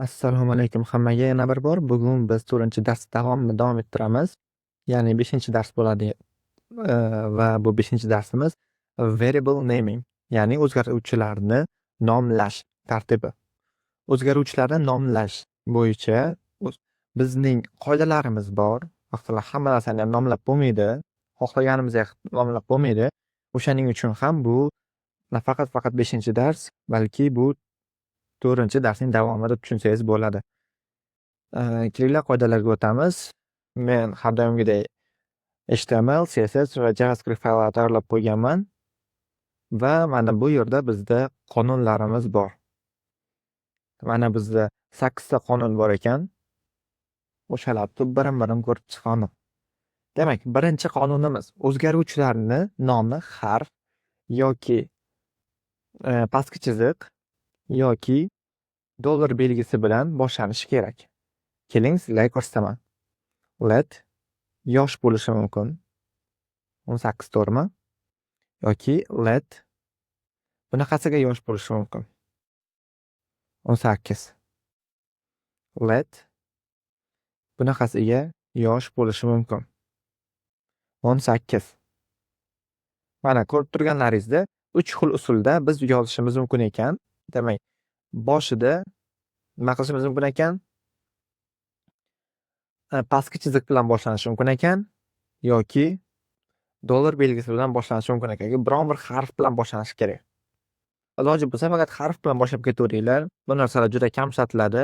Assalomu alaykum hammaga yana bir bor. Bugun biz 4-dars davomini davom ettiramiz. Ya'ni 5-dars bo'ladi va bu 5-darsimiz variable naming, ya'ni o'zgaruvchilarni nomlash tartibi. O'zgaruvchilarni nomlash bo'yicha bizning qoidalarimiz bor. Masalan, hamma narsani ham nomlab bo'lmaydi. Xohlaganimizdek nomlab bo'lmaydi. O'shaning uchun ham bu nafaqat faqat 5-dars, balki bu 4-darsning davomi deb tushunsangiz bo'ladi. Kelinglar, qoidalarga o'tamiz. Men har doimgidek HTML, CSS va JavaScript fayllar tayyorlab qo'yganman. Va mana bu yerda bizda qonunlarimiz bor. Mana bizda sakkizta qonun bor ekan. O'shalarni birim-birim ko'rib chiqamiz. Demak, birinchi qonunimiz: o'zgaruvchilarni nomi harf yoki pastki chiziq yoki dollar belgisi bilan boshlanishi kerak. Keling, sizlarga ko'rsataman. Let yosh bo'lishi mumkin. 18, to'g'rimi? Yoki let bunaqasiga yosh bo'lishi mumkin. 18. Let bunaqasiga yosh bo'lishi mumkin. 18. Mana, ko'rib turganlaringizda uch xil usulda biz yozishimiz mumkin ekan. Demak, boshida nima qilishimiz mumkin ekan? Pastki chiziq bilan boshlanishi mumkin ekan yoki dollar belgisi bilan boshlanishi mumkin ekan yoki biron bir harf bilan boshlanishi kerak. Iloji bo'lsa, faqat harf bilan boshlab ketaveringlar. Bu narsalar juda kam ishlatiladi.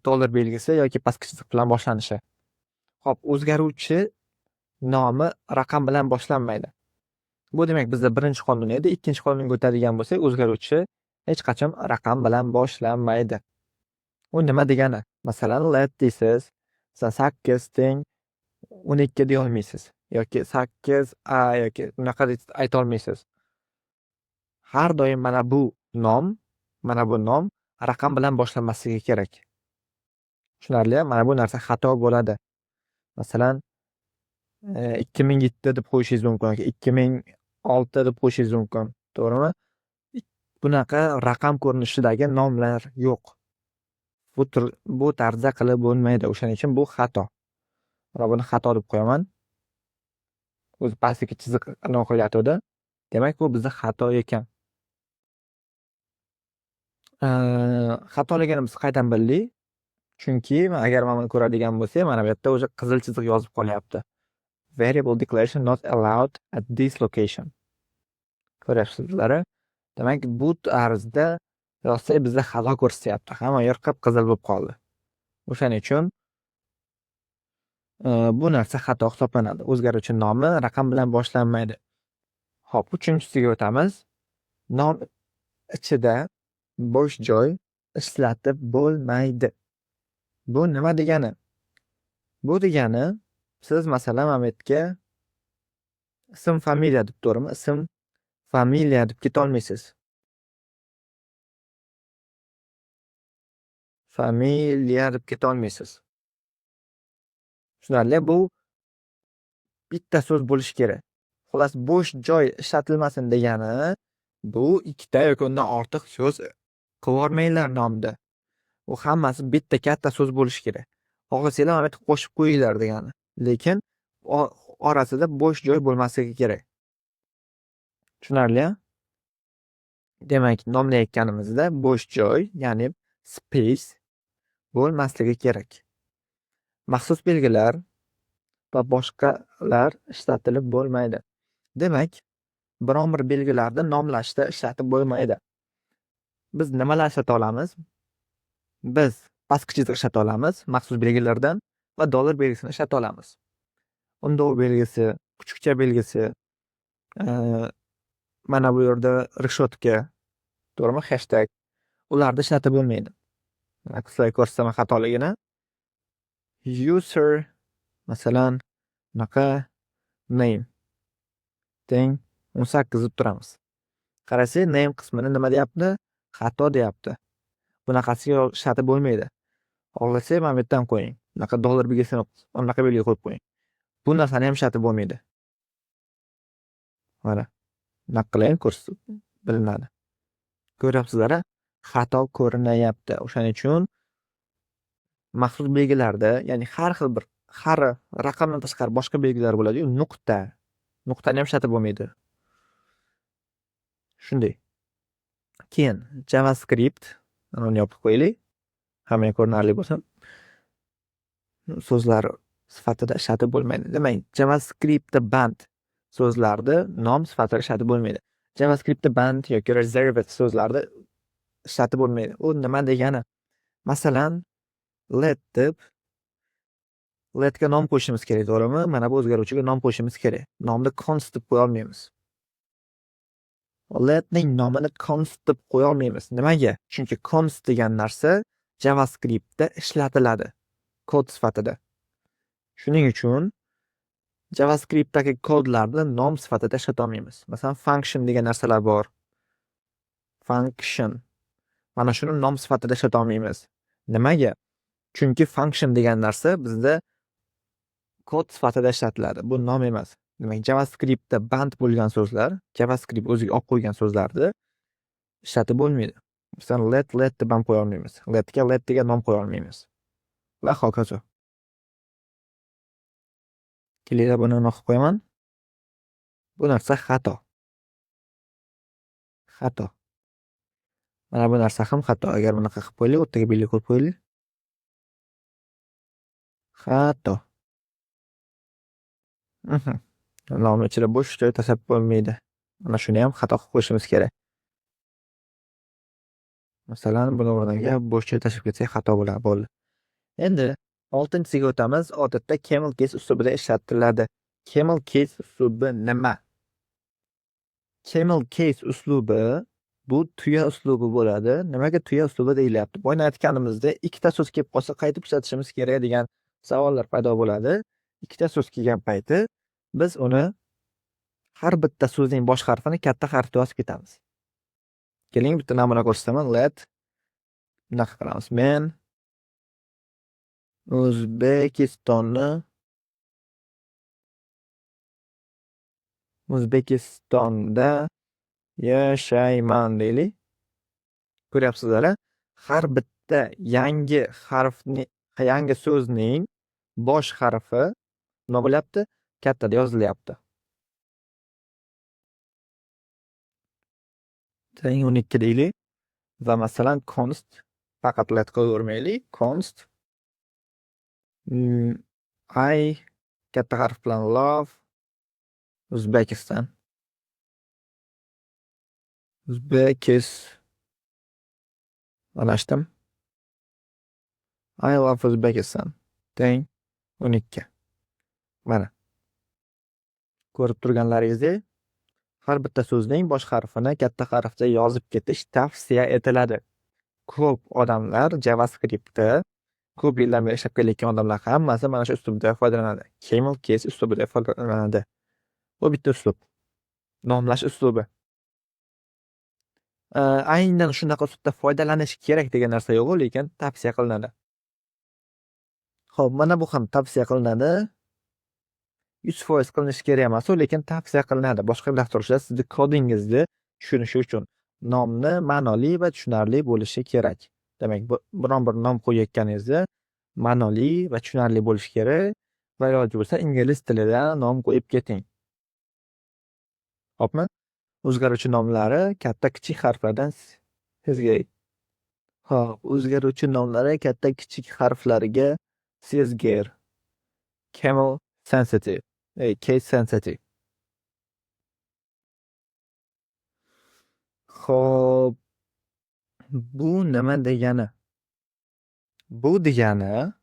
Dollar belgisi yoki pastki chiziq bilan boshlanishi. Xo'p, o'zgaruvchi nomi raqam bilan boshlanmaydi. Bu, demak, bizda birinchi qonun edi. Ikkinchi qonunga o'tadigan bo'lsak, o'zgaruvchi hech qachon raqam bilan boshlanmaydi. U nima degani? Masalan, let deysiz, masalan, 8 teng 12 deyolmaysiz yoki 8 a yoki unaqa deb aytolmaysiz. Har doim mana bu nom raqam bilan boshlanmasligi kerak. Tushunarli? Mana bu narsa xato bo'ladi. Masalan, 2007 deb qo'yishingiz mumkin yoki 2006 deb qo'yishingiz mumkin. To'g'rimi? Bunaqa raqam ko'rinishidagi nomlar yo'q. Bu tarzda qilib bo'lmaydi. O'shaning uchun bu xato. Mana buni xato deb qo'yaman. O'zi pastdagi chiziq anaqa qilyotgandi. Demak, bu bizda xato ekan. Xatoligini biz qaydan bildik? Chunki agar mana buni ko'radigan bo'lsak, mana bu yerda уже qizil chiziq yozib qolyapti. "Variable declaration not allowed at this location." Ko'ryapsizlar. Demak, bu tarzda yozsak, bizda xato ko'rsatyapti. Hamma yer qip-qizil bo'lib qoldi. O'shaning uchun bu narsa xato hisoblanadi. O'zgaruvchi nomi raqam bilan boshlanmaydi. Xo'p, uchinchisiga o'tamiz. Nom ichida bo'sh joy ishlatib bo'lmaydi. Bu nima degani? Bu degani, siz, masalan, mana bu yerga ism, familiya deb, to'g'rimi? Ism, familiya deb ketolmaysiz. Familiya deb ketolmaysiz. Tushunarli? Bu bitta so'z bo'lishi kerak. Xullas, bo'sh joy ishlatilmasin degani, bu ikkita yoki undan ortiq so'z qivormanglar nomda. U hammasi bitta katta so'z bo'lishi kerak. Xohlasanglar, mana bu yerga qo'shib qo'yinglar degani. Lekin orasida bo'sh joy bo'lmasligi kerak. Tushunarli? Demak, nomlayotganimizda bo'sh joy, ya'ni space bo'lmasligi kerak. Maxsus belgilar va boshqalar ishlatilib bo'lmaydi. Demak, biron bir belgilarni nomlashda ishlatib bo'lmaydi. Biz nimalar ishlata olamiz? Biz pastki chiziq ishlata olamiz maxsus belgilardan va dollar belgisini ishlata olamiz. Undov belgisi, kuchukcha belgisi, mana bu yerda решётка, to'g'rimi? Hashtag. Ularni ishlatib bo'lmaydi. Sizlarga ko'rsataman xatoligini. User, masalan, bunaqa name teng 18 deb turamiz. Qarasak, name qismini nima deyapti? Xato deyapti. Bunaqasiga ishlatib bo'lmaydi. Xohlasak, mana bu yerdan qo'ying. Bunaqa dollar belgisini, bunaqa belgi qo'yib qo'ying. Bu narsani ham ishlatib bo'lmaydi. Mana. Bunaqa qilayin, ko'rsatib bilinadi. Ko'ryapsizlar a? Xato ko'rinayapti. O'shaning uchun maxsus belgilarda, ya'ni har xil bir har raqamdan tashqari boshqa belgilar bo'ladi-yu, nuqta. Nuqtani ham ishlatib bo'lmaydi. Shunday. Keyin JavaScript, mana uni yopib qo'yaylik. Hammaga ko'rinarli bo'lsin. So'zlar sifatida ishlatib bo'lmaydi. Demak, JavaScriptda band so'zlarni nom sifatida ishlatib bo'lmaydi. JavaScriptda band yoki reserved so'zlarni ishlatib bo'lmaydi. U nima degani? Masalan, let deb letga nom qo'yishimiz kerak, to'g'rimi? Mana bu o'zgaruvchiga nom qo'yishimiz kerak. Nomni const deb qo'ya olmaymiz. Letning nomini const deb qo'ya olmaymiz. Nimaga? Chunki const degan narsa JavaScriptda ishlatiladi kod sifatida. Shuning uchun JavaScriptdagi kodlarni nom sifatida ishlata olmaymiz. Masalan, function degan narsalar bor. Function. Mana shuni nom sifatida ishlata olmaymiz. Nimaga? Chunki function degan narsa bizda kod sifatida ishlatiladi. Bu nom emas. Demak, JavaScriptda band bo'lgan so'zlar, JavaScript o'ziga olib qo'ygan so'zlarni ishlatib bo'lmaydi. Masalan, let let deb ham qo'ya olmaymiz. Letga let degan nom qo'ya olmaymiz. Va hokazo. Kelinglar, buni nima qilib qo'yaman? Bu narsa xato. Xato. Mana bu narsa ham xato. Agar bunaqa qilib qo'yaylik, o'rtaga belgi qo'yib qo'yaylik. Xato. Nomni ichida bo'sh joy tashlab bo'lmaydi. Mana shuni ham xato qilib qo'yishimiz kerak. Masalan, buni o'rniga bo'sh joy tashlab ketsak, xato bo'ladi, bo'ldi. Endi oltinchisiga o'tamiz. Odatda camel case uslubida ishlatiladi. Camel case uslubi nima? Camel case uslubi bu tuya uslubi bo'ladi. Nimaga tuya uslubi deyilyapti? Boyagi aytganimizdek, ikkita so'z kelib qolsa, qaytib ishlatishimiz kerak degan savollar paydo bo'ladi. Ikkita so'z kelgan payti biz uni har bitta so'zning bosh harfini katta harfda yozib ketamiz. Keling, bitta namuna ko'rsataman. Let bunaqa qilamiz. Men O'zbekistonda yashayman deylik. Ko'ryapsizlar, har bitta yangi harfni, yangi so'zning bosh harfi nima bo'lyapti? Kattada yozilyapti. Teng 12 deylik va masalan, const faqat let qo'yavermaylik. Const I katta harf bilan love Uzbekistan. Uzbekis adashdim. I love Uzbekistan teng 12. Mana. Ko'rib turganlaringizdek, har bitta so'zning bosh harfini katta harfda yozib ketish tavsiya etiladi. Ko'p odamlar JavaScriptda ko'p yildan beri ishlab kelayotgan odamlar hammasi mana shu uslubda foydalanadi. Camel case uslubida foydalanadi. Bu bitta uslub. Nomlash uslubi. Aynan shunaqa uslubda foydalanish kerak degan narsa yo'q, lekin tavsiya qilinadi. Xo'p, mana bu ham tavsiya qilinadi. 100% qilinishi kerak emas u, lekin tavsiya qilinadi. Boshqa dasturchilar sizni kodingizni tushunishi uchun nomni ma'noli va tushunarli bo'lishi kerak. Demak, biron bir nom qo'yayotganingizda ma'noli va tushunarli bo'lishi kerak va iloji bo'lsa ingliz tilida nom qo'yib keting. Xo'pmi? O'zgaruvchi nomlari katta kichik harflardan sezgir. Xo'p, o'zgaruvchi nomlari katta kichik harflarga sezgir. Camel sensitive, case sensitive. Xo'p, bu nima degani? Bu degani,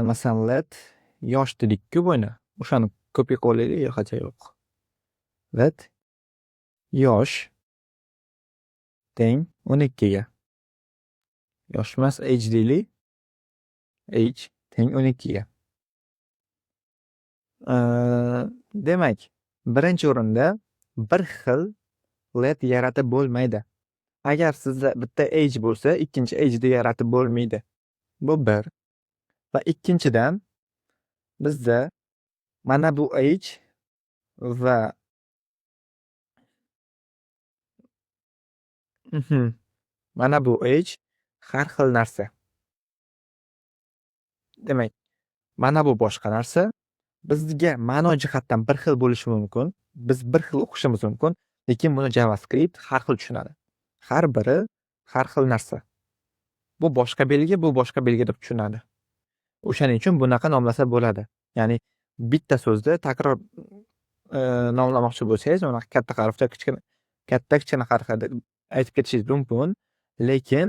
masalan, let yosh dedik-ku buni. O'shani kopiya qilib olaylik, yo'q, yo'q. Let yosh teng 12 ga. Yosh emas, age deylik. Age teng 12 ga. Demak, birinchi o'rinda bir xil let yaratib bo'lmaydi. Agar sizda bitta age bo'lsa, ikkinchi age ni yaratib bo'lmaydi. Bu bir. Va ikkinchidan bizda mana bu age va Mana bu age har xil narsa. Demak, mana bu boshqa narsa. Bizga ma'no jihatdan bir xil bo'lishi mumkin. Biz bir xil o'qishimiz mumkin, lekin buni JavaScript har xil tushunadi. Har biri har xil narsa. Bu boshqa belgi, bu boshqa belgi deb tushunadi. O'shaning uchun bunaqa nomlasa bo'ladi. Ya'ni bitta so'zni takror nomlamoqchi bo'lsangiz, unaqa katta harfda, kichkina, katta, kichkina harflarda aytib ketishingiz mumkin, lekin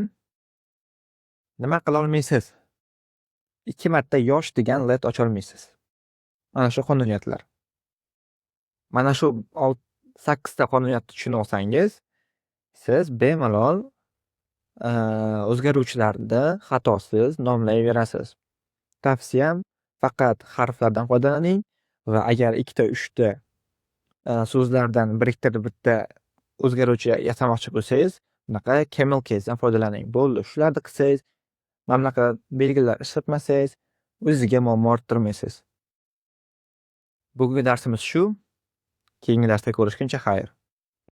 nima qila olmaysiz? Ikki marta yosh degan let ocholmaysiz. Mana shu qonuniyatlar. Mana shu sakkizta qonuniyatni tushunib olsangiz, siz bemalol o'zgaruvchilarni xatosiz nomlayverasiz. Tavsiyam, faqat harflardan foydalaning va agar ikkita, uchta so'zlardan biriktirib bitta o'zgaruvchi yasamoqchi bo'lsangiz, bunaqa camel casedan foydalaning. Bo'ldi. Shularni qilsangiz, mana bunaqa belgilar ishlatmasangiz, o'zizga muammo orttirmaysiz. Bugungi darsimiz shu. Keyingi darsda ko'rishguncha xayr.